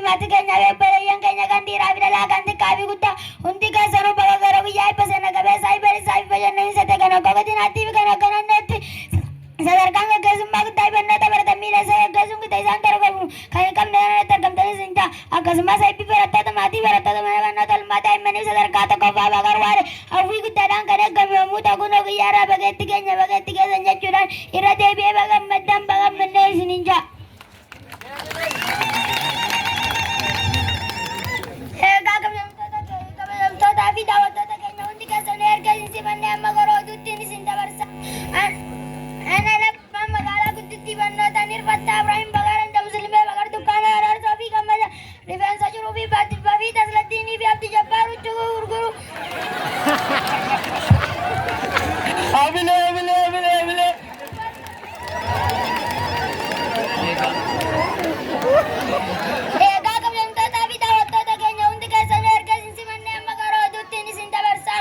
maatii keenyaa fi obboleeyyan keenya kan dhiiraa fi dhalaa kan xiqqaa fi guddaa hundi keessanuu baga gara guyyaa eebba seena qabeessaa fi bariisaa fi bashannansiisa ta'e kan akka godinaattii fi kan akka naannootti sadarkaan gaggeessummaa guddaa fi barnoota baratan miila isaa gaggeessuun gita isaan dorgomu kan hin qabne kanarratti argamtanis hin ta'a. Akkasumas eebbi barattoota maatii barattoota mana barnoota olmaa daa'immanii sadarkaa tokkoffaa Bakar Waare hawwii guddaadhaan kan eegamu yommuu ta'u kunoo guyyaa irraa baga itti geenye baga itti geessan jechuudhaan irra deebi'ee baga gammaddan baga gammannee isiniin ja'a. Egaa kabajamtootaa fi daawwattoota keenya hundi keessan erga isin simannee amma gara oduuttiin isin dabarsa. Ana lammii magaalaa guddittii barnootaan hirfattaa Ibraahim Bagaran Muslimee Bakar Dukkaana Araarsoo fi Gammada rifeensa jiruu fi Baatibbaa fi Tasladdiinii fi Abdi Jabbaar huccuu gurguru. Amilee, amilee, amilee, amilee. Egaa kabajamtootaa fi daawwattoota keenya hundi keessan erga isin simannee amma gara oduuttiin isin dabarsa.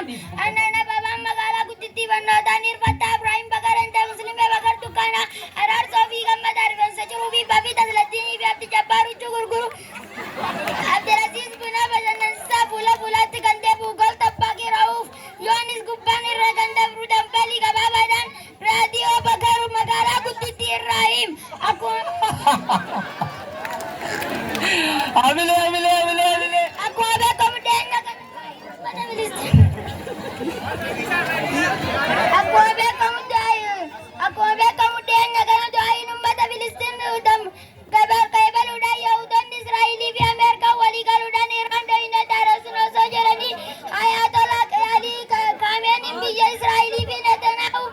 Annan Ababaan magaalaa guddittii barnootaan hirfattaa Ibraahim Bakar Ente Muslimee Bakar Dukkaana Araarsoo fi Gammadaa rifeensa jiruu fi Bafii Tasladdiinii fi Abdi Jabbaar huccuu gurguru. Abdulaziz buna bashannansiisaa fuula fuulaatti kan deebi'u gol Tabbaaqii Ra'uuf Yohaannis gubbaan irra kan dabru dambalii gabaabaadhaan raadiyoo Bakaru magaalaa guddittii irraa akkuma Amilee, amilee, amilee, amilee. Akkuma beekamu dhiyeenya kana mana ministeera akkuma beekamu akkuma beekamu dhiyeenya kana du'aayin uummata Filistiin gabaa qabaluudhaan Yahudoonni Israa'elii fi Ameerikaan walii galuudhaan Iraan dhohinee daaressuun osoo jedhanii Ayatollah Alii Kaameenin biyya Israa'elii fi Netanyahu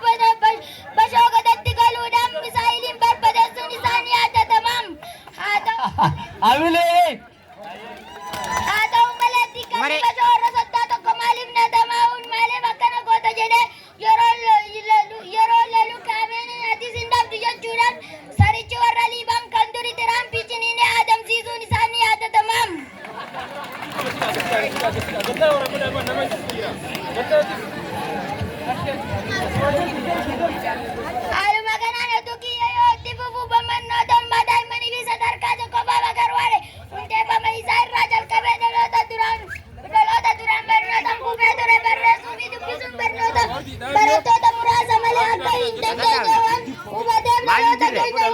bashookatatti galuudhaan misaa'iliin barbadeessuun isaanii yaadatamam. Haa ta'u Amilee. Haa ta'u malee xiqqaanni bashoo warra soddaa tokko maaliif Netanyahuun maaliif akkana goota jedhee yeroo lolu Kaameenin atis hin dhabdu jechuudhaan sarichi warra Liibaan kan duri Tiraampii ciniinee adamsiisuun isaanii yaadatamam. Haaluma kanaan oduu kiyya yoo itti fufu barnoota olmaa daa'immanii fi sadarkaa tokkoffaa Bakar Waare hundeeffama isaa irraa jalqabee dhaloota duraan barnoota kufee ture barreessuu fi dubbisuun barnoota barattoota muraasa malee akka hin dandeenye waan hubateef dhaloota keenya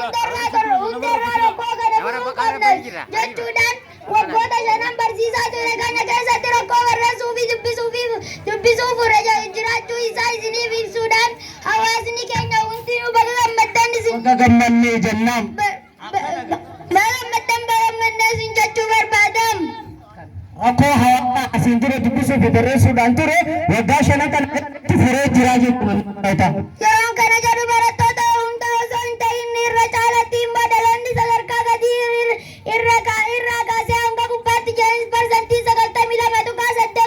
hundarraa rakkoo kana furuu qabna jechuudhaan waggoota shanan barsiisaa ture kana keessatti rakkoo barreessuu fi dubbisuu fure jiraachuu isaa isiniif ibsuudhaan hawaasni keenya hundinuu baga gammaddan isin Baga gammannee jennaan. Baga gammaddan baga gammannee isin jechuu barbaadam. Rakkoo hawaasaa asiin dura dubbisuu fi barreessuudhaan ture waggaa shanan kana keessatti furee jira jechuudha. Yeroon kana jedhu barattoota hunda osoo hin ta'in irra caalatti immoo dhaloonni sadarkaa gadii irraa kaasee hanga gubbaatti jiran 92.8%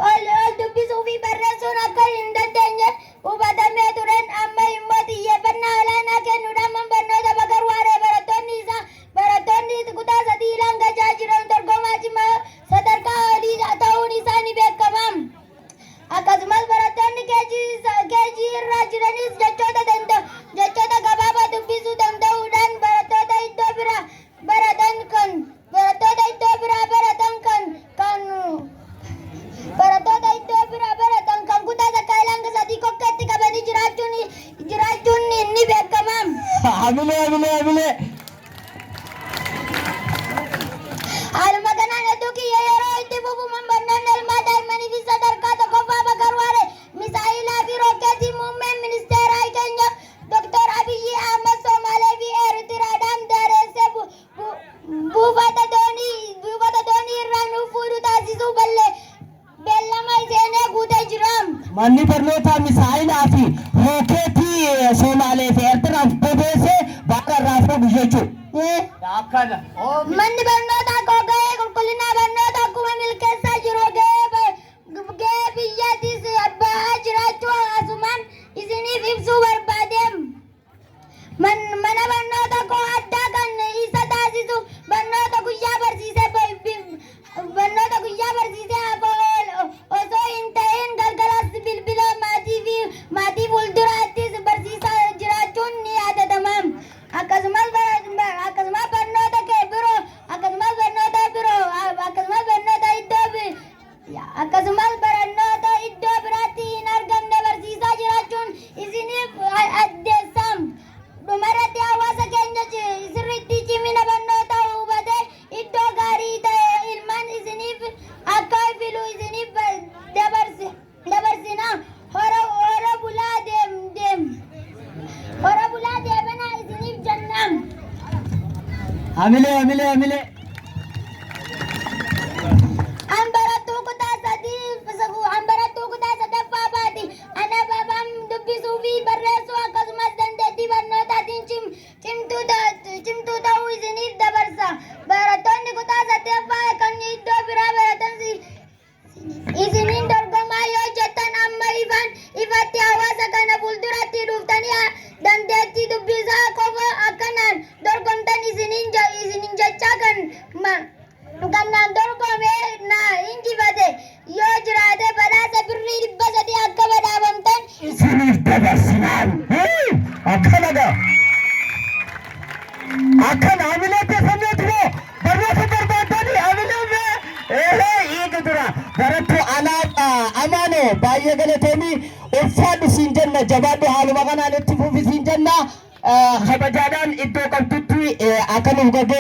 ol dubbisuu fi barreessuun akka hin dandeenye hubatamee turen amma immoo xiyyeeffannaa olaanaa kennuudhaan man barnoota Bakar Waaree barattoonni isaa barattoonni kutaa sadii hanga jaha jiran dorgomaa cimaa sadarkaa olii ta'uun isaa ni beekama. Akkasumas barattoonni KG irraa jiranis jechoota gabaabaa dubbisuu danda'uudhaan barattoota iddoo biraa baratan kan kutaa takkaa hanga sadii kokkeetti qabanii jiraachuun ni beekama. Amilee, amilee, amilee. Haaluma kanaan oduu kiyya yeroo itti fufu barnoonni olmaa daa'immanii fi sadarkaa tokkoffaa Bakar Waare misaa'ilaa fi rookeetii muummeen ministeeraa keenya Dr. Abiyyi Ahmad Somaalee fi Eertiraadhaan daaressee buufata doonii irraa nuuf fuudhu taasisuu beellama seenee guutee jira. Manni barnootaa misaa'ilaa fi rookeetii Somaalee fi Eertiraaf bobeessee baara irraa fuudhu jechuudha. Akkana. Manni barnootaa koo gahee qulqullina barnoota akkuma milkeessaa jiru gahee biyyattis ba'aa jiraachuu asumaan isiniif ibsuu barbaadeem. Mana barnoota koo addaa kan isa taasisu barnoota guyyaa barsiisee hafa osoo hin ta'in galgalas bilbila maatii fi maatii fuulduraattis barsiisaa jiraachuun ni yaadatama. Akkasumas barnoota kee biroo akkasumas Hamilee, hamilee, hamilee. An barattuu kutaa sadii, an barattuu kutaa sadaffaa baati. Ana babaan dubbisuu fi barreessuu akkasumas dandeettii barnootaatiin cimtuu ta'uu isiniif dabarsa. Barattoonni kutaa sadaffaa kan iddoo biraa baratan isiniin dorgomaa yoo jettan, amma ifaan ifatti hawaasa kana fuulduratti dhuftanii dandeettii dubbisaa qofa akkanaan dorgomtan isiniin jechaa, kan kannaan dorgomee na injifate yoo jiraate badhaasa birrii 300 akka badhaafamtan isiniif dabarsinaan. Akkana gaa. Akkana hamilee keessanneeti moo barnoota barbaadanii hamilee mee ehee eega dura barattuu alaa amaanoo baay'ee galatoomii, ulfaadhu siin jenna, jabaadhu, haaluma kanaan itti fufi siin jenna, kabajaadhaan iddoo qabdutti akka nuuf gaggeessu.